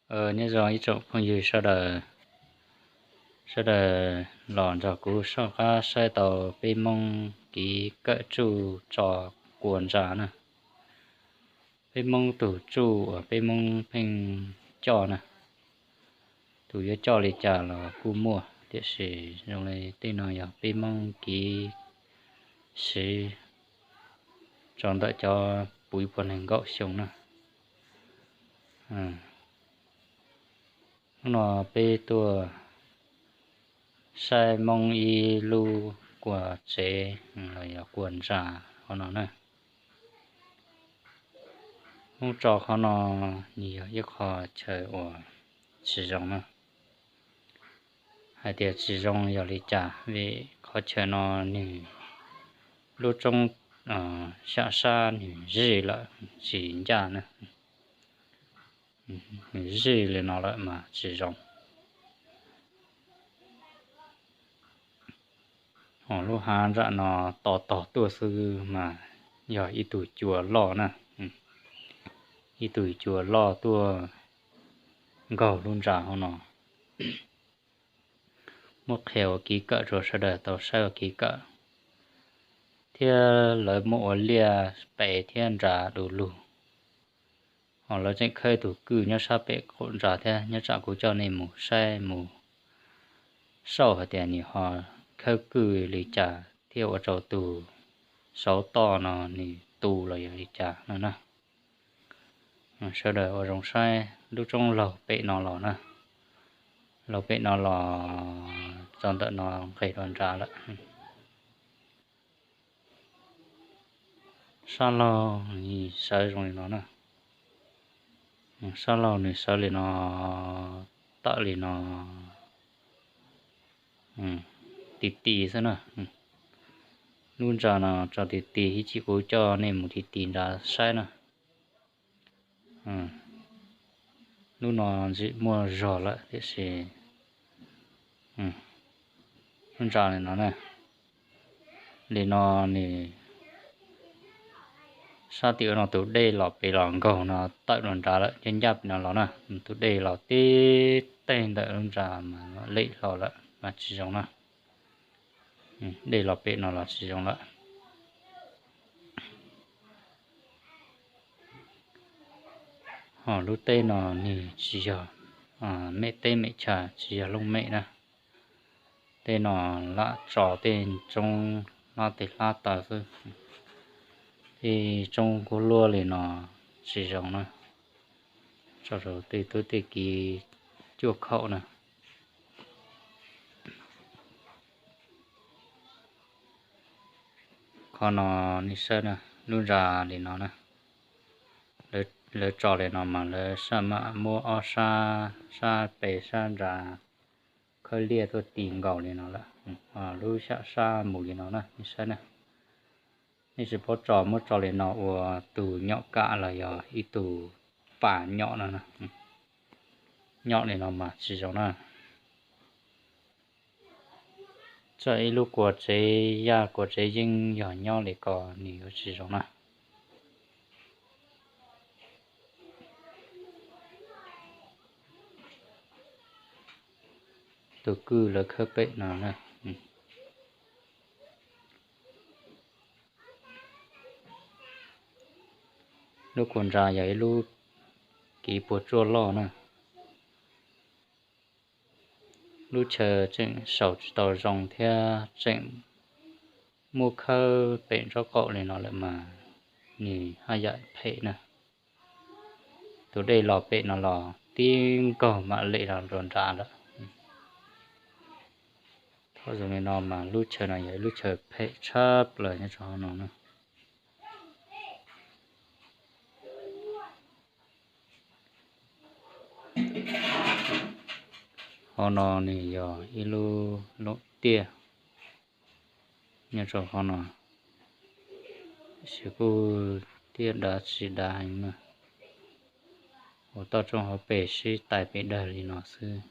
Nyob zoo ib tsoom phooj ywg sawv daws, sawv daws los nrog kuv soj qab saib tau peb Hmoob kev kawm tsuj tso kua ntsa na. Peb Hmoob tus tsuj uas peb Hmoob pheej coj na, tus yuav coj li cas los kuj muaj, tiam sis zoo li tej no yog peb Hmoob kev siv tso ntawm cov puv ib puas nees nkaum xyoo na. Hnub no peb tuaj saib Hmoob ib lub kua tsev los yog kua ntsa hauv no na. Hmoob tso qhov no nws yog ib qho chaw uas tsis zoo na. Hais tias tsis zoo yog li cas? Vim qhov chaw no nws lub roob xyam sab nws zij lawm tsis ncaj na. Nws zij li no lawm mas tsis zoo. Ho lub hav nram no to tog tuaj xwb mas yog ib tug cua loj na, ib tug cua loj tuaj nkaug lub ntsa hauv no. Muab qhia ua kev kawm rau sawv daws tau saib ua kev kawm, thiab lawv muab ua liaj pes thiab nras du lug. Ho lawv tseem khawb tus kwj nyob sab pem qaum ntsa thiab, nyob tsam kuv coj nej mus saib mus saib hais tias nws ho khawb kwj li cas thiab ua rau tus saum toj no nws tu los yog li cas no na. Sawv daws ua zoo saib lub roob laug pem no los na, laug pem no los txog ntawm no nqes rau nrad lawm. Sab laug nws sawv zoo li no na, sab laug nws sawv li no, tawm li no, ti ti xwb na. Lub ntsa no tso ti ti, ib chim kuv coj nej mus ti ti nrad saib na. Lub no ntxim muaj zog lawm tiam sis lub ntsa li no na, li no nws sab tim ub no tus dej los pem los nkaug no tawm los nrad lawm, ncaj ncaj pem no los na, tus dej los tib teg ntawm lub ntsa mas lem hlo lawm mas tsis zoo na. Dej los pem no los tsis zoo lawm. Ho lub teb no nws tsis yog mem teb mem chaw, tsis yog looj mem na. Tej no lam tso tej roob hlab tes hlab taw xwb. Tej roob kuj luaj li no tsis zoo na, tso rau tej tub tej kiv cuaj khaum na. Qhov no nej saib na, lub ntsa li no na, lawv tso li no mas lawv saj mam muab ob sab, sab pem sab ntsa khawb liaj tuaj ti nkaus li no lawm. Lub xyam sab mus li no na, nej saib na. Nej tsis paub tso, muab tso li no ua tus nyom kam los yog ib tug pas nyom no, nyom li no mas tsis zoo na. Txawm ib lub kua tsev yaj kua tsev yeeb yog nyob li ko nws yuav tsis zoo na. Tus kwj lawv khawb pem no na. Lub kua ntsa yog ib lub kiv puas tsuaj loj na. Lub chaw tseem saum tsis tau zoo thiab tseem muab khawb pem nraub qaum li no lawm mas nws haj yam phem na. Tus dej los pem no los tib nkaug mam lem los nram nrad lawm. Thaum zoo li no mas lub chaw no yog ib lub chaw phem tshaj plaws nyob rau hauv no na. Hauv no nws yog ib lub looj tiaj nyob rau hauv no, tiam sis kuj tiaj dav tsis dav heev na, ua toj roob hauv pes sib tais pes dawg li no xwb.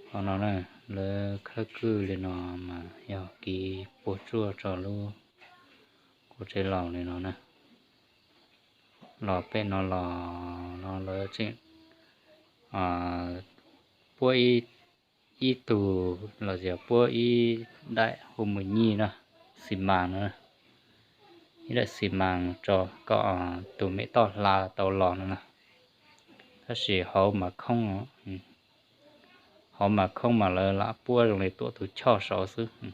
Qhov no na, lawv khawb kwj li no mas yog kiv puas tsuaj rau lub kua tsev laus li no na. Los pem no los no lawv tseem puab ib tug los yog puab ib daim hu mus nyij na, xi mas no, ib daim xi mas tso kom tus mem toj hla tau los no na. Tab sis hauv mas khoob, hauv mas khoob mas lawv lam puab zoo li tuam tus choj saud xwb.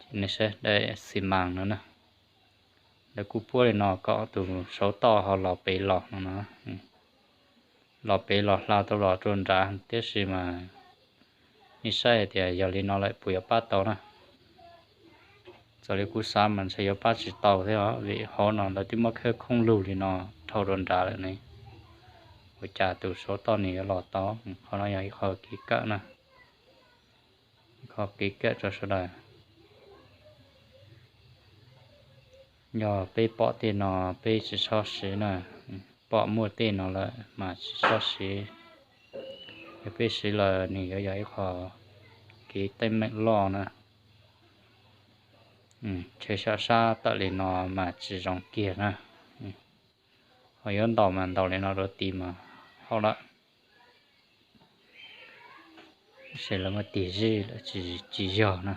Ces nej saib daim xi mas no na, lawv kuj puab li no kom tus saud toj ho los pem los no no, los pem los hla tau los rau nrad, tiam sis mas nej saib hais tias yog li no lawm puas yuav pab tau na. Txawm li kuv xav mas ntshe yuav pab tsis tau thiab os, vim hauv no lawv twb muab khawb khoob lug li no dhau rau nrad lawm ne. Ua cas tus saud toj nws yuav los tau? Qhov no yog ib qho kev kawm na, ib qho kev kawm rau sawv daws. Yog peb pom tej no peb tsis txhob siv na, pom muaj tej no lawm mas tsis txhob siv. Yog peb siv lawm nws yuav yog ib qho kev teeb meem loj na. Tshem sam sab tawm li no mas tsis zoo kiag na. Ho yuav ntaus mas ntaus li no rau tid mas haum lawm. Tab sis lawv muab tig zij lawm, tsis yog na.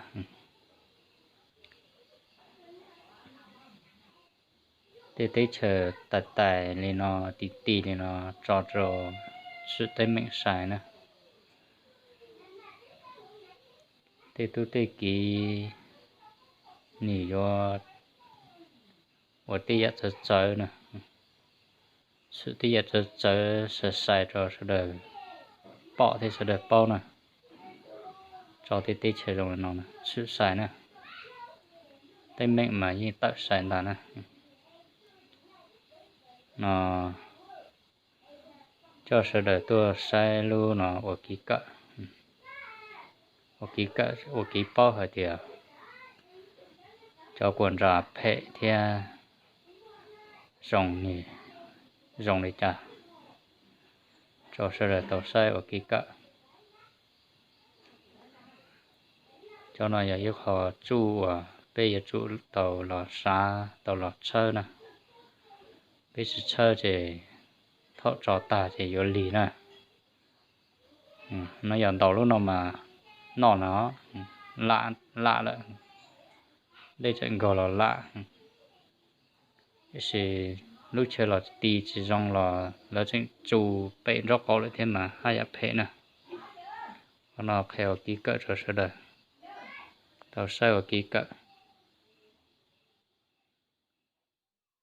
Tej teb chaws tais tais li no, ti ti li no tso rau tshwm teeb meem sai na. Tej tub tej kiv nws yuav ua tej yam txawv txawv na, tshwm tej yam txawv txawv sai sai rau sawv daws pom thiab sawv daws paub na. Tso tej teb chaws zoo li no tshwm sai na, teeb meem mas yeej tawm sai ntag na. No coj sawv daws tuaj saib lub no ua kev kawm, ua kev kawm ua kev paub hais tias cov kuas ntsa phem thiab zoo, zoo li cas, rau sawv daws tau saib ua kev kawm. Cov no yog ib qho tsuj uas peb yuav tsum tau los sav tau los tshawb na. Peb tsis tshawb ces thaum tso tag ces yuav lig na. No yog ntaus lub no mas noj no, lam lam lawm, dej tseem nkaug los lam. Tiam sis lub chaw los ti tsis zoo los lawv tseem tsu pem nraub qaum lawm thiab mas haj yam phem na. Qhov no qhia ua kev kawm rau sawv daws tau saib ua kev kawm.